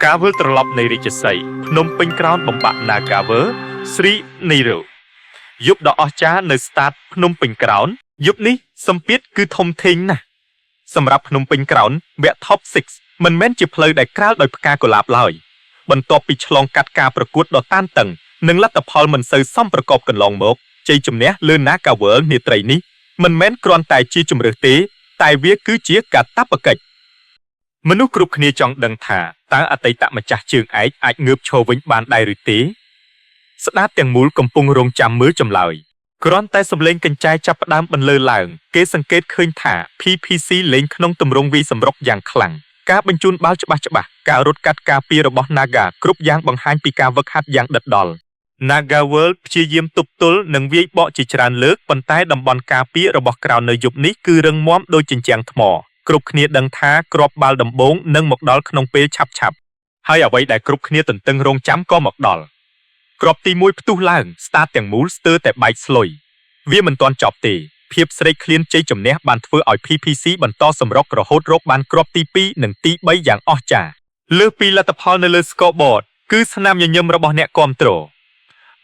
ការវិលត្រឡប់នៃរាជសីហ៍ភ្នំពេញក្រោនបំបាក់ Nagaworld 3-0យប់ដ៏អស្ចារ្យនៅស្តាតភ្នំពេញក្រោនយប់នេះសម្ពាធគឺធំធេងណាស់សម្រាប់ភ្នំពេញក្រោនវគ្គ Top 6មិនមែនជាផ្លូវដែលក្រាលដោយផ្កាកុលាបឡើយបន្ទាប់ពីឆ្លងកាត់ការប្រកួតដ៏តានតឹងនិងលទ្ធផលមិនសូវសមប្រកបកន្លងមកជ័យជំនះលើ Nagaworld នាត្រីនេះមិនមែនគ្រាន់តែជាជំរើសទេ តែវាគឺជាកាតព្វកិច្ច មនុស្សគ្រប់គ្នាចង់ដឹងថាតើអតីតម្ចាស់ជើងឯកអាចងើបឈរវិញបានដែរឬទេស្តាតទាំងមូលកំពុងរងចាំមើលចម្លើយគ្រាន់តែសម្លេងកញ្ចែចាប់ផ្ដើមបន្លឺឡើងគេសង្កេតឃើញថា PPC លេងក្នុងទម្រង់វាយសម្រុកយ៉ាងខ្លាំងការបញ្ជូនបាល់ច្បាស់ច្បាស់ការរត់កាត់ការពាររបស់ Naga គ្រប់យ៉ាងបង្ហាញពីការវឹកហាត់យ៉ាងដិតដល់ Naga World ព្យាយាមទប់ទល់និងវាយបកជាច្រើនលើកប៉ុន្តែតំបន់ការពាររបស់ក្រោននៅយប់នេះគឺរឹងមាំដូចជញ្ជាំងថ្មគ្រប់គ្នាដឹងថាគ្រាប់បាល់ដំបូងនឹងមកដល់ក្នុងពេលឆាប់ៗហើយអ្វីដែលគ្រប់គ្នាទន្ទឹងរង់ចាំក៏មកដល់គ្រាប់ទី1ផ្ទុះឡើងស្តាតទាំងមូលស្ទើរតែបែកស្លុយវាមិនទាន់ចប់ទេភាពស្រេកឃ្លានជ័យជំនះបានធ្វើឲ្យ PPC បន្តសម្រុករហូតរកបានគ្រាប់ទី2និងទី3យ៉ាងអស្ចារ្យលើសពីលទ្ធផលនៅលើ scoreboard គឺស្នាមញញឹមរបស់អ្នកគាំទ្រ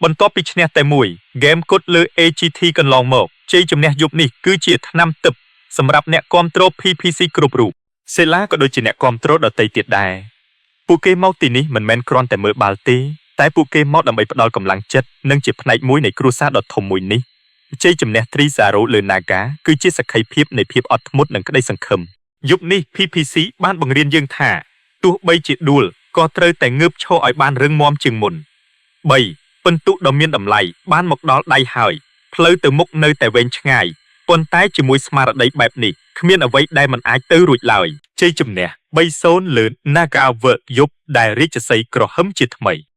បន្ទាប់ពីឈ្នះតែមួយហ្គេមគត់លើ AGT កន្លងមកជ័យជំនះយប់នេះគឺជាថ្នាំទិព្វសម្រាប់អ្នកគាំទ្រ PPC គ្រប់រូបសេឡាក៏ដូចជាអ្នកគាំទ្រដទៃទៀតដែរពួកគេមកទីនេះមិនមែនគ្រាន់តែមើលបាល់ទេតែពួកគេមកដើម្បីផ្ដល់កម្លាំងចិត្តនិងជាផ្នែកមួយនៃគ្រួសារដ៏ធំមួយនេះជ័យជំនះ3-0លើ Naga គឺជាសក្ខីភាពនៃភាពអត់ធ្មត់និងក្តីសង្ឃឹមយប់នេះ PPC បានបង្រៀនយើងថាទោះបីជាដួលក៏ត្រូវតែងើបឈរឲ្យបានរឹងមាំជាងមុន3 ពិន្ទុដ៏មានតម្លៃបានមកដល់ដៃហើយផ្លូវទៅមុខនៅតែវែងឆ្ងាយប៉ុន្តែជាមួយស្មារតីបែបនេះគ្មានអ្វីដែលមិនអាចទៅរួចឡើយជ័យជំនះ3-0លើ Naga World យប់ដែលរាជសីហ៍ក្រហឹមជាថ្មី។